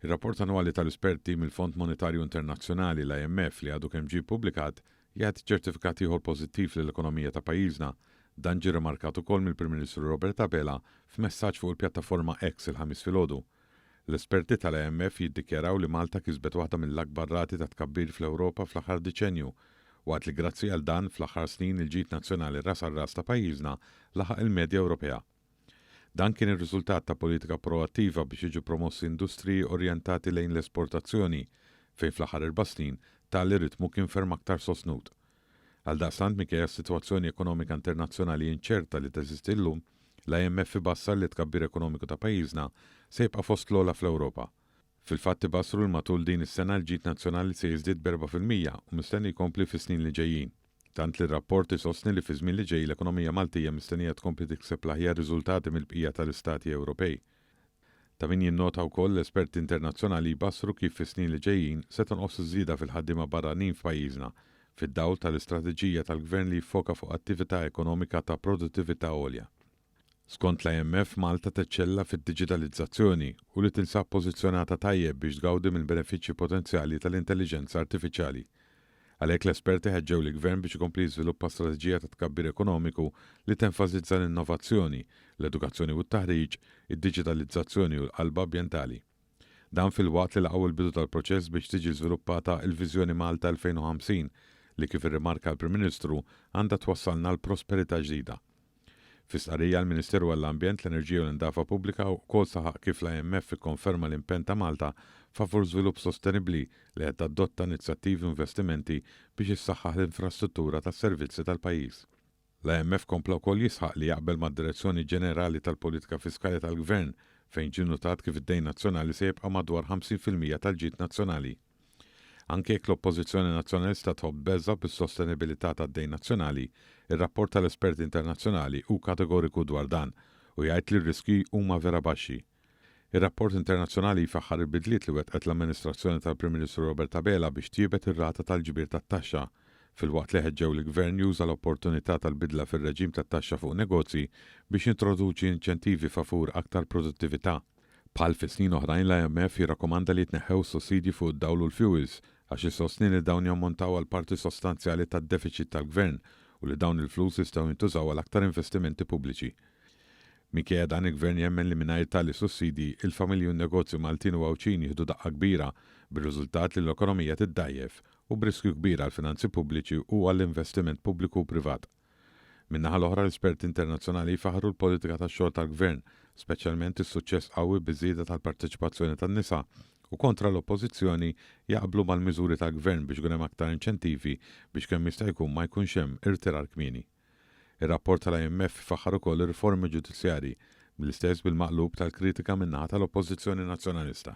Ir-rapport annwali tal-esperti mill-Fond Monetarju Internazzjonali, l-IMF, li għadu kemm ġie ppubblikat, jagħti ċertifikat ieħor pożittiv lill-ekonomija ta' pajjiżna. Dan ġie rimarkat ukoll mill-Prim Ministru Robert Abela f'messaġġ fuq il-pjattaforma X il-Ħamis filgħodu. L-esperti tal-IMF jiddikjaraw li Malta kisbet waħda mill-akbar rati ta' tkabbir fl-Ewropa fl-aħħar diċenju, waqt li grazzi għal dan fl-aħħar snin il-ġid nazzjonali ras għal ras ta' pajjiżna laħaq il-medja Ewropea. Dan kien ir-riżultat ta' politika proattiva biex jiġu promossi industriji orjentati lejn l-esportazzjoni, fejn fl-aħħar erba' snin tali ritmu kien ferm aktar sostnut. Għaldaqstant, minkejja s-sitwazzjoni ekonomika internazzjonali inċerta li teżisti llum, l-IMF ibassar li t-tkabbir ekonomiku ta' pajjiżna se jibqa' fost l-ogħla fl-Ewropa. Fil-fatt ibassru li matul din is-sena l-ġid nazzjonali se jiżdied b'4% u mistenni jkompli fis-snin li ġejjin. Tant li r-rapport isostni li fiż-żmien li ġej l-ekonomija Maltija mistennija tkompli tikseb l-aħjar riżultati mill-bqija tal-istati Ewropej. Ta' min jinnota wkoll l-esperti internazzjonali jbassru kif fis-snin li ġejjin se tonqos iż-żieda fil-ħaddiema barranin f'pajjiżna, fid-dawl tal-istrateġija tal-Gvern li jiffoka fuq attività ekonomika ta' produttività għolja. Skont l-IMF, Malta teċċella fid-diġitalizzazzjoni u li tinsab pożizzjonata tajjeb biex tgawdi mill-benefiċċji potenzjali tal-intelliġenza artifiċjali. Għalhekk l-esperti ħeġġew lill-Gvern biex ikompli jiżviluppa strateġija ta' tkabbir ekonomiku li tenfasizza l-innovazzjoni, l-edukazzjoni u t-taħriġ, id-diġitalizzazzjoni u l-qalba ambjentali. Dan filwaqt li laqgħu l-bidu tal-proċess biex tiġi żviluppata l-Viżjoni Malta 2050 li kif irrimarka l-Prim Ministru għandha twassalna għal prosperità ġdida. Fi stqarrija l-Ministeru għall-Ambjent, l-Enerġija u l-Indafa Pubblika wkoll saħaq kif l-IMF ikkonferma l-impenn ta' Malta favur żvilupp sostenibbli li qed tadotta inizjattivi u investimenti biex issaħħaħ l-infrastruttura tas-servizzi tal-pajjiż. L-IMF kompla wkoll jisħaq li jaqbel mad-direzzjoni ġenerali tal-politika fiskali tal-Gvern fejn ġie nnutat kif id-dejn nazzjonali se jibqa' madwar 50% tal-ġid nazzjonali. Anke jekk l-Oppożizzjoni Nazzjonalista tħobb tbeżża' bis-sostenibilità tad-dejn nazzjonali, ir-rapport tal-esperti internazzjonali hu kategoriku dwar dan u jgħid li r-riskji huma vera baxxi. Ir-rapport internazzjonali jfaħħar il-bidliet li wettqet l-amministrazzjoni tal-Prim Ministru Robert Abela biex tjiebet ir-rata tal-ġbir tat-taxxa, filwaqt li ħeġġew lill-Gvern juża l-opportunità tal-bidla fir-reġim tat-taxxa fuq negozji biex jintroduċi inċentivi favur aktar produttività. Bħal fi snin oħrajn l-IMF jirrakkomanda li jitneħħew s-sussidji fuq id-dawl u l-fjuwils għax isostni li dawn jammontaw għal parti sostanzjali tad-defiċit tal-Gvern u li dawn il-flus jistgħu jintużaw għal aktar investimenti pubbliċi. Minkejja dan il-Gvern jemmen li mingħajr tali sussidji, il-familji u n-negozji Maltin u Għawdxin jieħdu daqqa kbira bir-riżultat li l-ekonomija tiddgħajjef u b'riskju kbir għall-finanzi pubbliċi u għall-investiment pubbliku u privat. Min-naħa l-oħra l-esperti internazzjonali jfaħħru l-politika tax-xogħol tal-Gvern, speċjalment is-suċċess qawwi biż-żieda tal-parteċipazzjoni tan-nisa, u kontra l-Oppożizzjoni jaqblu mal-miżuri tal-Gvern biex ikun hemm aktar inċentivi biex kemm jista' jkun ma jkunx hemm irtirar kmieni. Ir-rapport tal-IMF ifaħħar ukoll ir-riformi ġudizzjarji, bl-istess bil-maqlub tal-kritika min-naħa tal-Oppożizzjoni Nazzjonalista.